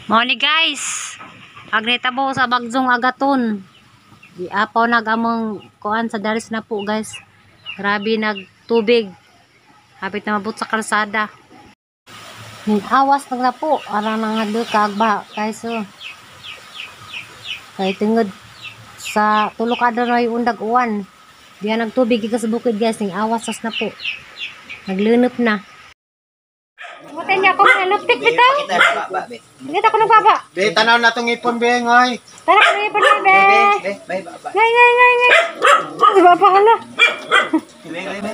Mao ni guys. Agnitabo sa bagyong Agaton. Giapaw nag among kuan sa daris na po guys. Grabe nagtubig. Hapit na mabot sa kalsada. Ning awas nag na po arang nangadto kagba guys oh. Kay tungod sa tulo ka adlaw na undag uwan. Diya nagtubig gikan sa bukid guys, ning awas sas na po. Naglunop na. Mutay niya ako naluptik bitaw. Kita ko nang baba. Be, tanaw na tong ipon, be, ngoy. Tara ko ipon be. Be, be, baba. Ngay ngay ngay ngay. Sa baba hala. Be, be, be.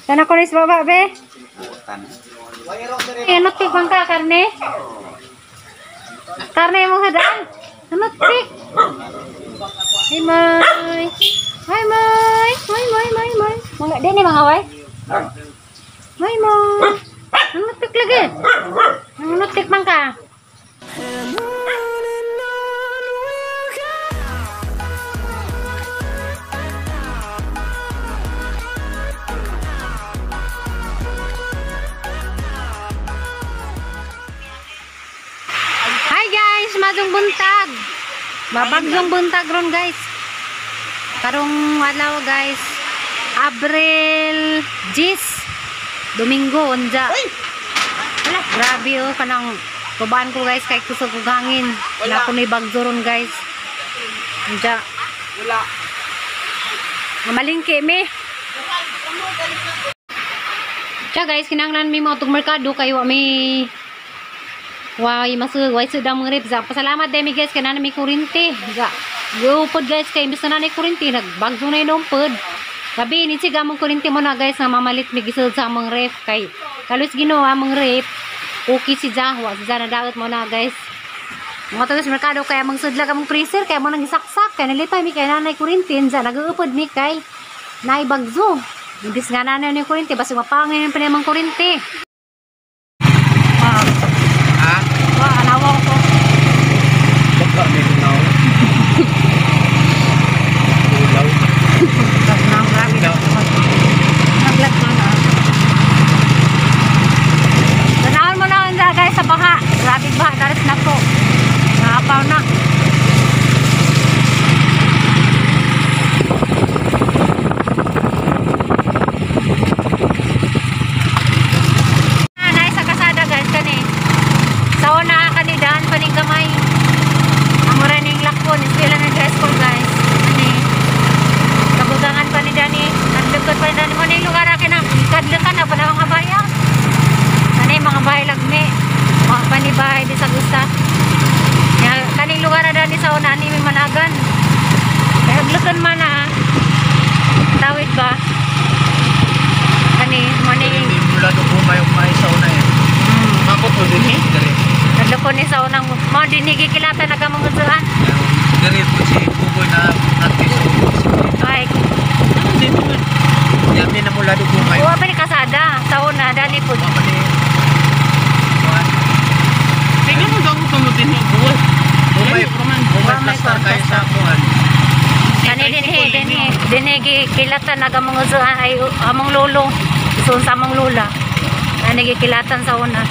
Tana ko sa baba be. Eh, nutik bang ka karne? Karne mo hadaan. Nutik. Hi May. Hi May. May May May May. Mga din ni mga way. May May. Nutik lagi. Nutik man ka. Hi guys, madong buntag. Mabagyong buntag ron guys. Karong adlaw guys, Abril 10, Domingo unja. Wala, grabe oh kanang kubaan ko guys kay kusog og hangin. Wala ko ni bagyo ron guys. Unja. Wala. Mamalingke mi. Siya guys, kinahanglan mi mo tug merkado kay wa mi way masug way sud ang mga ribs. Pasalamat demi guys kay naa mi kuryente. Ga gupod guys kay imbes na naa kuryente nagbagso na inumpod. Gabi ni siga among kuryente mo na guys nga mamalit mi gisud sa among ref kay kalos Ginoo among ref. Okay si Ja, wa si Ja na daot mo na guys. Mga tagas merkado kay among sudlag among freezer kay mo nang gisaksak kay nalipay mi kay nanay kuryente unsa nagaupod mi kay naay bagso. Imbes nga nanay ni kuryente basig mapangin pa nimang kuryente. Wah, anawa ko. Baka may lunaw. Ulaw. Naglag na na. Tanawon mo na unsa guys sa baha. Grabe baha daris na po. Naapaw na. Nay sa kasada guys kani. Sa una kani daan pa ning gamay. Amura ning lakon eskwela ng high school guys. Ani kabugangan pa ni Dani, kadlukan pa ni Dani mo ning lugar akin na kadlukan na pa na mga bahay. Ani mga bahay lagmi. Wa pa ni bahay bisag usa. Ya kaning lugar na Dani sa una ani may managan. Kay hadlukan man na. Tawid ba? Kani mo ning Mula do kumay may sa una eh. Mabot mo din eh. Dere. Kadlukon ni sa unang mo dinhi gikilatan na kamong usuan. Dere po si Bugoy na practice. Ay, Ano din man? Yami na mula do kumay. wa pa ni kasada sa una dani pud. Wa pa ni. Tingnan mo gamot mo din yung buwan. Kumay, kumay plaster kay sa kuan. Kani dinhi dinhi dinhi gikilatan na kamong usuan ay among lolo. Usuon sa among lola. Ani gikilatan sa una.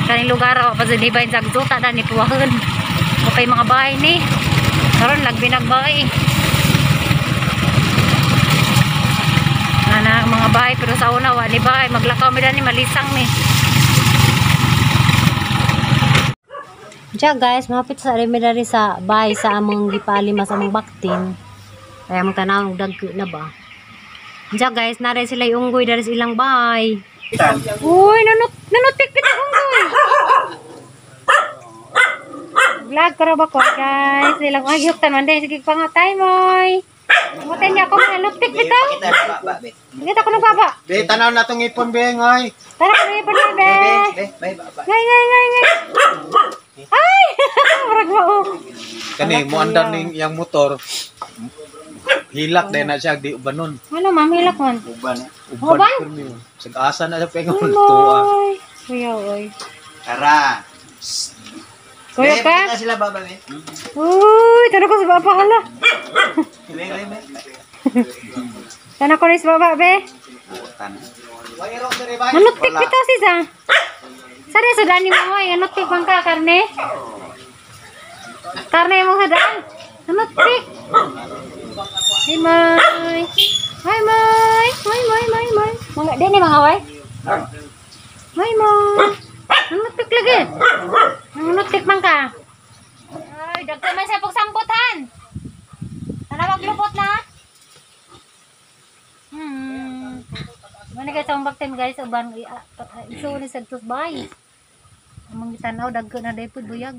Kaning lugar wa pa sa dibayn sa gzuta dani puwahon. Okay mga bahay ni. Karon lagbi nagbahay. Nana mga bahay pero sa una wa ni bahay maglakaw mi dani malisang mi. Diya guys, mahapit sa remi diri sa bahay sa among gipalima sa among baktin. Kaya among tanaw og dagko na ba. Diya guys, nare sila unggoy diri sa ilang bahay. Uy, nanutik pita unggoy. Vlog ko ra ba ko guys? Ilang ay huktan man din sige pangatay moy. Mutay niya ako nanutik bitaw. Kita ko nang baba. Be, tanaw na tong ipon, be, ngoy. Tara ko ipon be. Be, be, baba. Ngay ngay ngay ngay. Ay! Murag mao. Kani mo andar ning iyang motor. Hilak dahil na siya di ubanon. Ano ma'am hilak man? Uban. Uban? Uban. Permi. Sag-asa na siya pengon tuwa. Moy. Kuya oy. Tara. Kuya ka? Sila baba be. Uy, tara ko sa baba hala. Be, be, be. Tana ko sa baba be. Manutik bitaw si sa. Sari sa dani mo ay ano tik bang ka karne? Karne mo sa daan. Ano tik? Hi May. Hi May. May May May May. Mga dini mga way. May May. Ano tik lagi? Ano tik man ka? Ay, dagko man sa pagsambutan. Tanawag lupot na. Muna guys, ang back time guys, uban iso ni sa tusbay. Among gitanaw dagko na day pud buyag.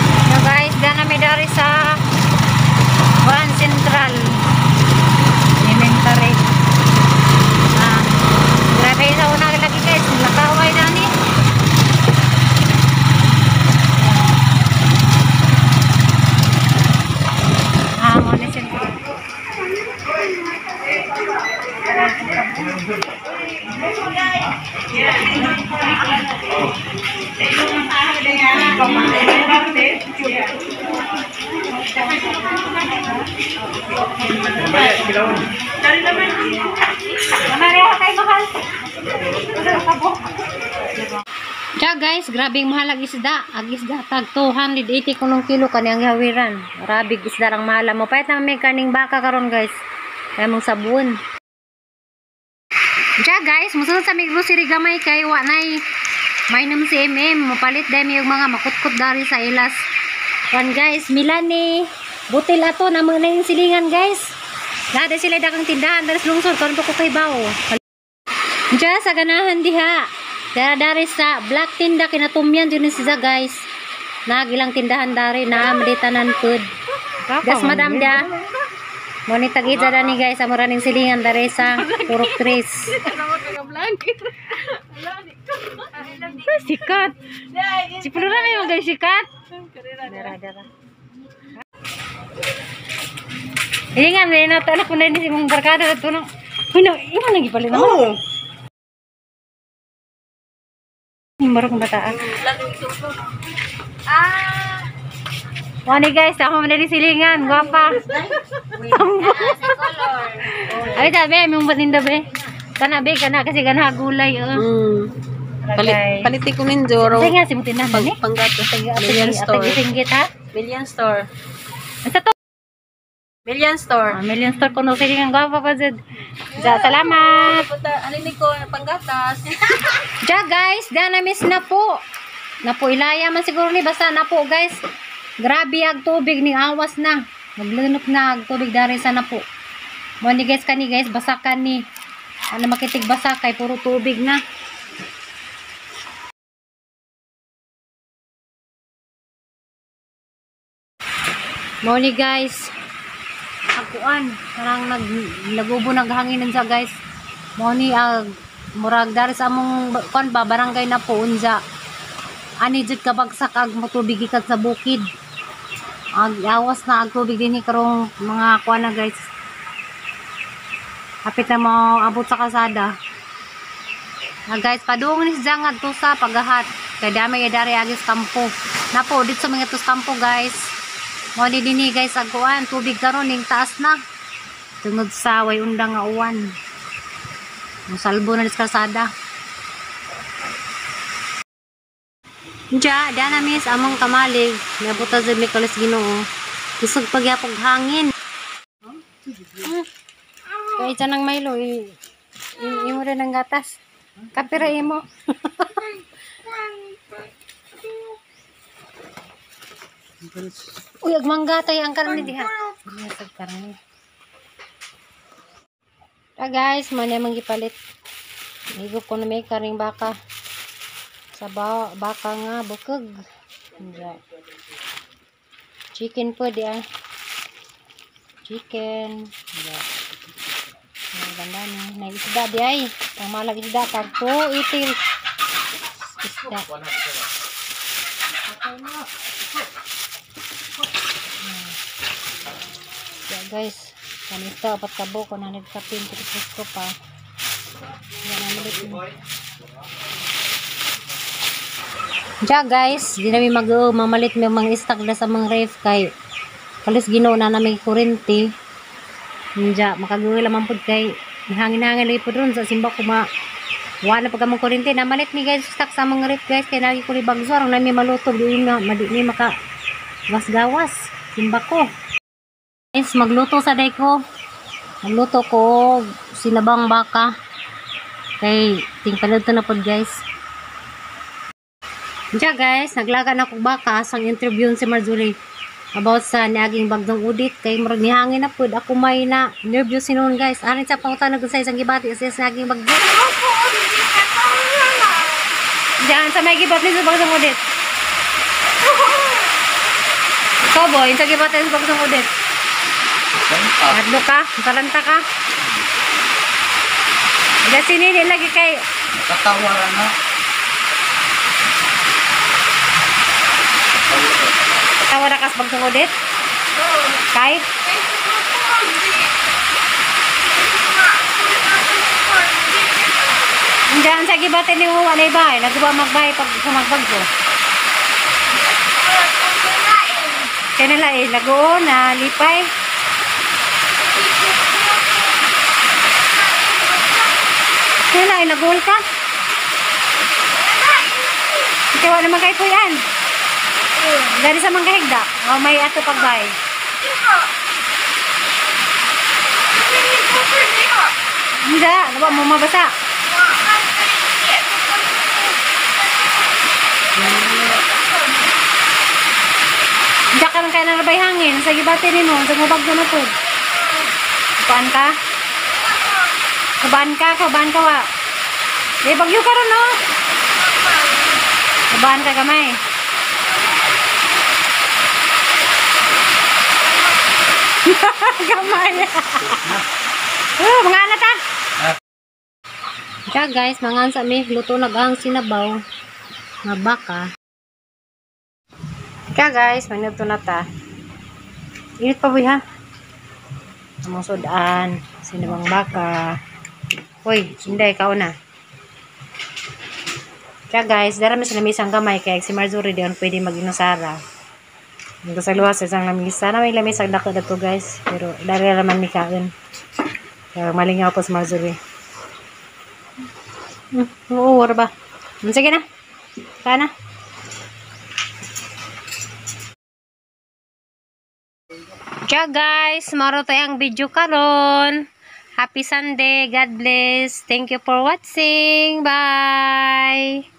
So guys, dana mi dari sa One Central Elementary. Grabe sa una lagi guys, lakaway na ni. Mo ni Central. Ja guys, grabe ang mahal ang isda. Ang isda tag 280 kunong kilo kani ang hawiran. Grabe isda rang mahal mo. Payat na may kaning baka karon guys. Kaya mong sabon. Ja guys, musunod sa may grocery gamay kay wa nay may nam si MM mopalit dai may mga makutkot dari sa ilas. Kan guys, Milani butil ato na mga na yung silingan guys. Nada sila dakang tindahan dari sa lungsod karon ko kay bawo. Ja sa ganahan diha. Dari sa black tinda kinatumyan dyan siya guys. Nagilang tindahan dari na maditanan food. Das madam da. Mo ni tag-ija dani guys amo raning silingan dari sa Purok Tres. Sikat. Si Plura may mga sikat. Dara dara. Ilingan may natalak ko na ni si mong barkada ato nang. Uy, no, imo nang gipalit naman. Oo. Marok bata. Wani guys, ako man din silingan, gwapa. Ay tabi, may batinda be. Kana be, kana kasi kana gulay oh. Palit paliti ko nin Joro. Sige nga simutin na ni. Panggato Million Store. Singgit ha. Million Store. Asa to? Million Store. Million Store kuno silingan gwapa pa jud. Ja, salamat. Ano ni ko panggatas. Ja guys, dana miss na po. Napo ilaya man siguro ni basta na po guys. Grabe ag tubig ni awas na. Maglunok na ag tubig dari sa napo. Mo ni guys kani guys basakan ni. Ano makitig basa kay puro tubig na. Mo ni guys. Agkuan, parang naglagubo naghanginan sa guys. Mo ni ag murag dari sa among kuan ba barangay na po unja. Ani jud kabagsak ag motubig gikan sa bukid. Ag awas na ag tubig dinhi karong mga kuan na guys. Hapit na mo abot sa kalsada. Na guys, padung ni siya ngadto sa pagahat. Kay dami ya dari agis kampo. Napo dito sa mga tos kampo guys. Mo ni dinhi guys ag kuan tubig karon ning taas na. Tungod sa way undang nga uwan. Musalbo na sa kalsada. Ja, dana miss among kamalig. Nabuta sa Mikolas Ginoo. Kusog pagyapog hangin. Kaya dyan ang Milo, imo rin ang gatas. Kapira imo. Uy, agmangga tayo ang karne diha. Gisag karne. Ah guys, man yung gipalit. Higop ko na may karing baka. Sa baka nga bukog. Chicken po di ah. Chicken. Yeah. Ang ganda ni. Na isda di ay. Ang malag isda tag 280. Isda. Yeah, guys. Kanista apat ka buko na nagkapin ko pa. Yan ang malit. Diya guys, di nami mag mamalit may mga stock na sa mga ref kay kalis Ginoo na nami kurente. Diya makagawin lamang pud kay hangin-hangin lagi pud ron sa simba ko ma wala na pag among kurente. Namalit mi guys stock sa mga ref guys kay nagi ko ni bagzo aron nami maluto di na madi mi maka gawas simba ko. Guys, magluto sa day ko. Magluto ko sinabang baka. Kay tingpalod na pod guys. Diya guys, naglaga na kog baka sang interview si Marjorie about sa niaging bagdong udit kay murag nihangin na pod ako may na nervous sinuon guys. Arin sa pangutana kung sa isang gibati sa niaging bagdong. Diyan sa may gibati sa bagdong udit. Ikaw boy, sa gibati sa bagdong udit. Adlo ka, talanta ka. Dahil sinini lagi kay Katawaran na. Tawa na kas bagdong udit. Kay? Diyan sa gibati ni Uwa na iba eh. Nagawa magbay pag sumagbagyo. Kaya nila eh, lagoon na lipay. Kaya nila eh, lagoon ka. Ikaw naman kay Puyan. Dari sa mga higda. O may ato pagbay. Hindi, nawa mo mabasa. Hindi ka lang kaya narabay hangin. Sa gibati ni mo, sa mubag na po. Kabaan ka? Kabaan ka? Kabaan ka wa? Eh, bagyo ka ron, no? Kabaan ka gamay. Gamay. Oh, mga anak ka. Kaya guys, mga ansa mi, luto na ang sinabaw nga baka. Kaya guys, magluto na ta. Init pa boy ha. Among sudan, sinabang baka. Hoy, hinday ka na. Kaya guys, dara mi sa lamisang gamay kay si Marjorie diyon pwede mag-inusara. Ang sa luwas isang lamisa na may lamisang dako dato guys, pero dara raman mi kaon. Kaya malingaw po si Marjorie. Oo, wala ba? Sige na. Kaya na. Ciao guys, maro tayo ang video karon. Happy Sunday. God bless. Thank you for watching. Bye.